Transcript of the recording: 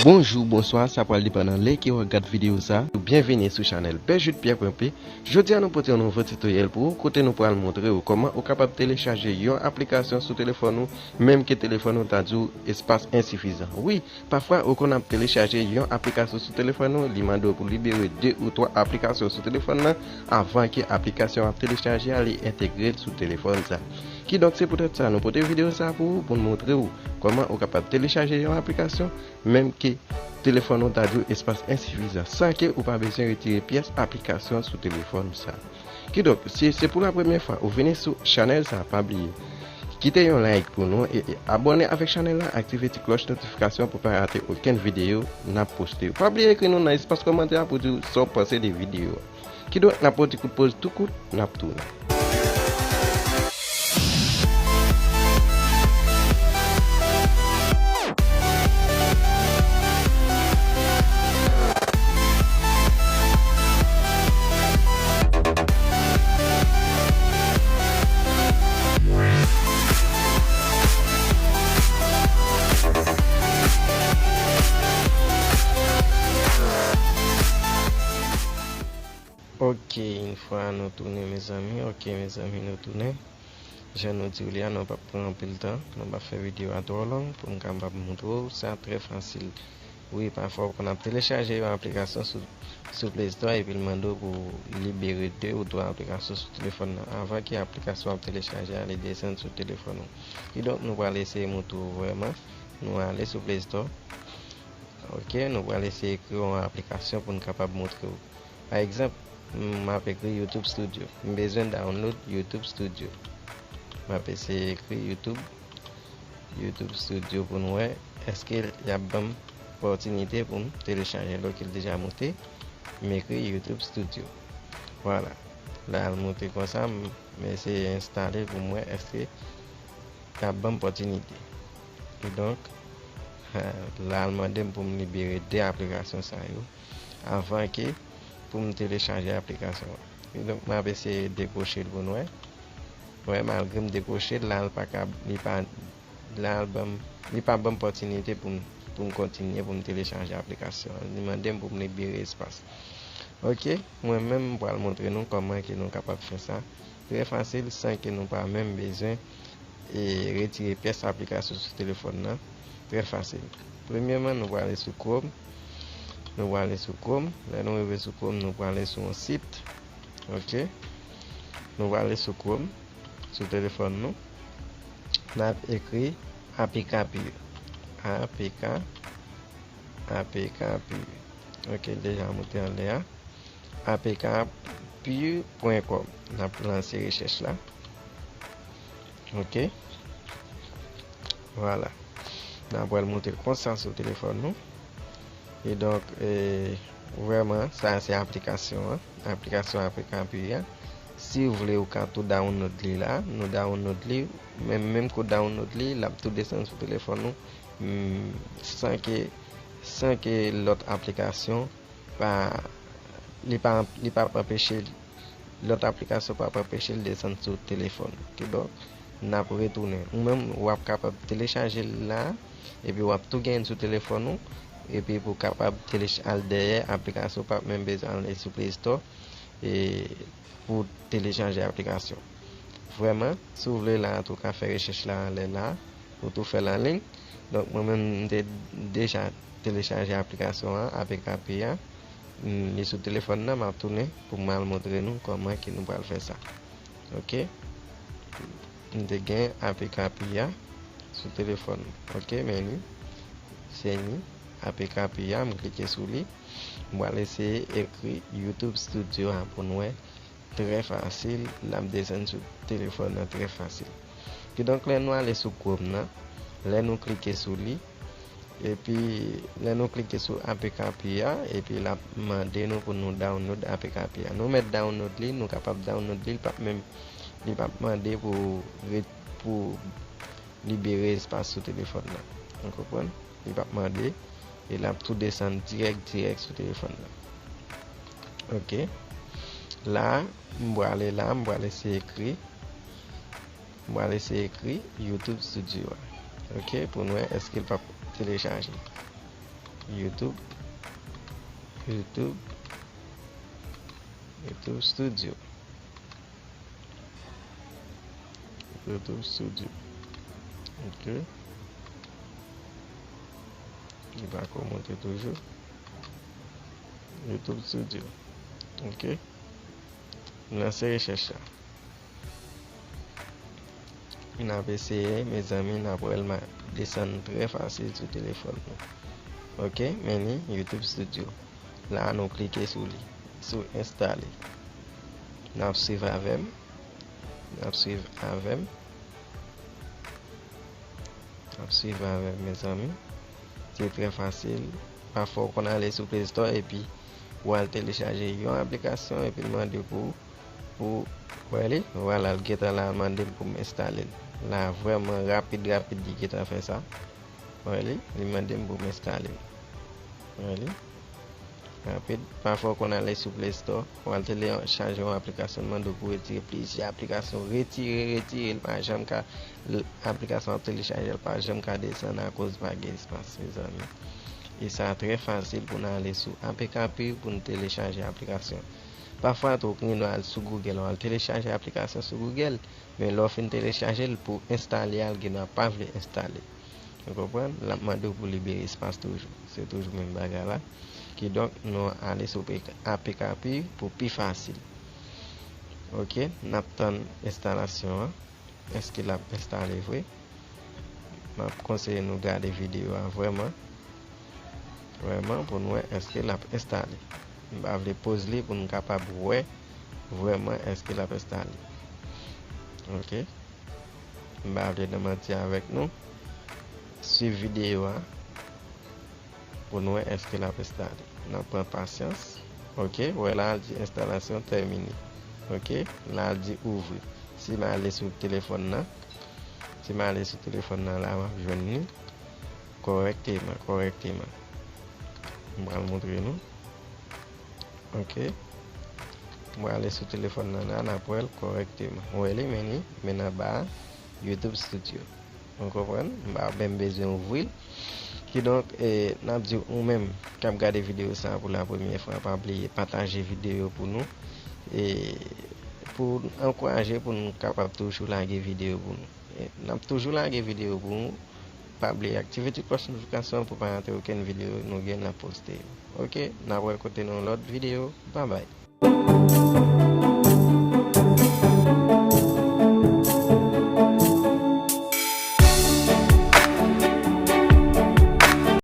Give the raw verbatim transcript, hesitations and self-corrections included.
Bonjou, bonswa, sa pral depann nan lè ke w ap gad videyo sa. Byenvini sou chanèl Bèjit Pyè pwen P. Jodi a nou pote yon nouvo titoryèl pou ou, kote nou pral montre ou kòman ou kapab telechaje yon aplikasyon sou telefòn ou, menm ke telefòn ou ta di w espas ensifizan. Wi, pafwa ou konn ap telechaje yon aplikasyon sou telefòn ou, li mande w pou libere de ou twa aplikasyon sou telefòn nan avan ke aplikasyon w ap telechaje a li entegre l sou telefòn sa. Kidonk se poutèt sa nou pote videyo sa pou ou, pou n montre w kòman ou kapab telechaje yon aplikasyon, menm ke telefòn ou ta di w espas ensifizan, san ke ou pa bezwen retire pyès aplikasyon sou telefòn sa. Kidonk, si se pou la premyè fwa ou vini sou chanèl sa, pa bliye kite yon like pou nou e, e abòne avèk chanèl la, aktive ti klòch notifikasyon pou pa rate okenn videyo n ap poste. Pa bliye ekri nou nan espas kòmantè a pou di w sa w panse de videyo a. Kidonk, n ap pran yon ti kout poz tou kout, n ap tounen. Ok, yon fwa nou tounen, mezanmi. Ok, mezanmi, nou tounen. Jan nou di w li a, nou p ap pran anpil tan. Nou p ap fè videyo a twò long pou m kapab montre w sa trè fasil. Wi, pafwa w konn ap telechaje yon aplikasyon sou, sou Play Store epi l mande w pou libere de ou twa aplikasyon sou telefòn nan avan ke aplikasyon w ap telechaje a li desann sou telefòn ou. Kidonk, nou pral eseye montre w vrèman. Nou ale sou Play Store. Ok, nou pral eseye kreye yon aplikasyon pou n kapab montre w. Pa egzanp, m ap ekri YouTube Studio. M bezwen download YouTube Studio. M ap eseye ekri YouTube, YouTube Studio pou n wè èske y ap ban m opòtinite pou m telechaje l. Ok, l deja moute. M ekri YouTube Studio. Vwala. La, l moute konsa, m, m eseye enstale pou m wè èske y ap ban m opòtinite. Kidonk, la, l mande m pou m libere de aplikasyon sa yo avan ke pou m telechaje aplikasyon an. Kidonk, m ap eseye dekwoche l pou n wè. Wè, malgre m dekwoche l, la, l pa ka, li pa, la, l ban m, li pa ban m opòtinite pou m, pou m kontinye, pou m telechaje aplikasyon an. Li mande m pou m libere espas. Ok, mwen menm, m pral montre nou kòman ke nou kapab fè sa. Trè fasil, san ke nou pa menm bezwen e retire pyès aplikasyon sou telefòn nan. Trè fasil. Premyèman, nou prale sou Chrome. Nou prale sou Chrome. Lè nou rive sou Chrome, nou prale sou yon sit. Ok. Nou prale sou Chrome, sou telefòn nou. N ap ekri A P K Pure. A P K, A P K Pure. Ok, l deja moute anlè a. A P K pure pwen kòm. N ap lanse rechèch la. Ok. Vwala. N ap wè l moute konsa sou telefòn nou. E donk, e, vrèman, sa a se aplikasyon an. Aplikasyon A P K pure a. Si w vle, ou ka tou download li la. Nou download li. Men, menm ke w download li, l ap tou desann sou telefòn nou. Mm, san ke, san ke lòt aplikasyon pa, li pa, li p ap anpeche, lòt aplikasyon p ap anpeche l desann sou telefòn. Kidonk, n ap retounen. Ou menm, w ap kapab telechaje l la, epi w ap tou genyen l sou telefòn ou, epi pou w kapab telecha-, al dèyè aplikasyon, ou p ap menm bezwen ale sou Play Store, e, pou telechaje aplikasyon. Vrèman, si w vle la, tou ka fè rechèch la anlè la, ou tou fè l an liy. Donk, mwen menm, m te deja telechaje aplikasyon an, A P K pure a. Mm, li sou telefòn nan, m ap tounen pou m al montre nou kòman ke nou pral fè sa. Ok. M te gen A P K pure a sou telefòn. Ok, men li. Se li. A P K pure a, m klike sou li. M pral eseye ekri YouTube Studio a pou n wè. Trè fasil, l ap desann sou telefòn nan trè fasil. Kidonk, lè nou ale sou Chrome nan, lè nou klike sou li, epi lè nou klike sou A P K pure a, epi l ap mande nou pou nou download A P K pure a. Nou mèt download li, nou kapab download li, li p ap menm, li p ap mande pou re-, pou libere espas sou telefòn nan. Ou konprann? Li p ap mande, e l ap tou desann dirèk, dirèk sou telefòn nan. Ok. La, m prale la, m pral eseye ekri, m pral eseye ekri YouTube Studio a. Ok, pou n wè èske l p ap telechaje. YouTube, YouTube, YouTube Studio. YouTube Studio. Ok. Li pa ko monte toujou. YouTube Studio. Ok. M lanse rechèch la. N ap eseye, mezanmi, n ap wè l ma-, desann trè fasil sou telefòn nou. Ok, men ni YouTube Studio. La, nou klike sou li, sou enstale. N ap swiv avè m. N ap swiv avè m. N ap swiv avè m, mezanmi. Se trè fasil. Pafwa, w konn ale sou Play Store epi w al telechaje yon aplikasyon epi l mande pou, pou, wè li, vwala, l gentan la, l mande m pou m enstale l. La, vrèman rapid, rapid, li gentan fè sa. Wè li, li mande m pou m enstale l. Wè li. Rapid. Pafwa, w konn ale sou Play Store, w al telechaje yon aplikasyon, l mande w pou retire plizyè aplikasyon. Retire, retire, l pa janm ka, l, aplikasyon ap telechaje, l pa janm ka desann akoz pa gen espas, mezanmi. E sa trè fasil pou n ale sou A P K Pur pou n telechaje aplikasyon. Pafwa tou, w gen dwa al sou Google, w al telechaje aplikasyon sou Google, men lè w fin telechaje l, pou enstale a, l gen dwa pa vle enstale. Ou konprann? L ap mande w pou libere espas toujou. Se toujou menm bagay la. Kidonk, nou ale sou A P K Pur pou pi fasil. Ok, n ap tann enstalasyon an. Èske l ap enstale vre? M ap konseye nou gade videyo a vrèman. Vrèman, pou n wè èske l ap enstale. M pa vle poz li pou n kapab wè vrèman èske l ap enstale. Ok. M pa vle nan manti avèk nou. Swiv videyo a pou n wè èske l ap enstale. N ap pran pasyans. Ok, wè la, l di enstalasyon tèmine. Ok, la, l di ouvri. Si m ale sou telefòn nan, si m ale sou telefòn nan la, m ap jwenn li kòrèkteman, kòrèkteman. M pral montre nou. Ok. M prale sou telefòn nan la, n ap wè l kòrèkteman. Ou wè li, men li, men anba a, YouTube Studio. Ou konprann? M pa menm bezwen ouvri l. Kidonk, e, n ap di ou menm k ap gade videyo sa a pou la premyè fwa, pa bliye pataje videyo pou nou. E, pou ankouraje pou nou kapab toujou lage videyo pou nou. E, n ap toujou lage videyo pou ou. Pa bliye aktive ti klòch notifikasyon pou pa rate okenn videyo nou gen nan poste yo. Ok, n ap wè kote nan yon lòt videyo. Babay.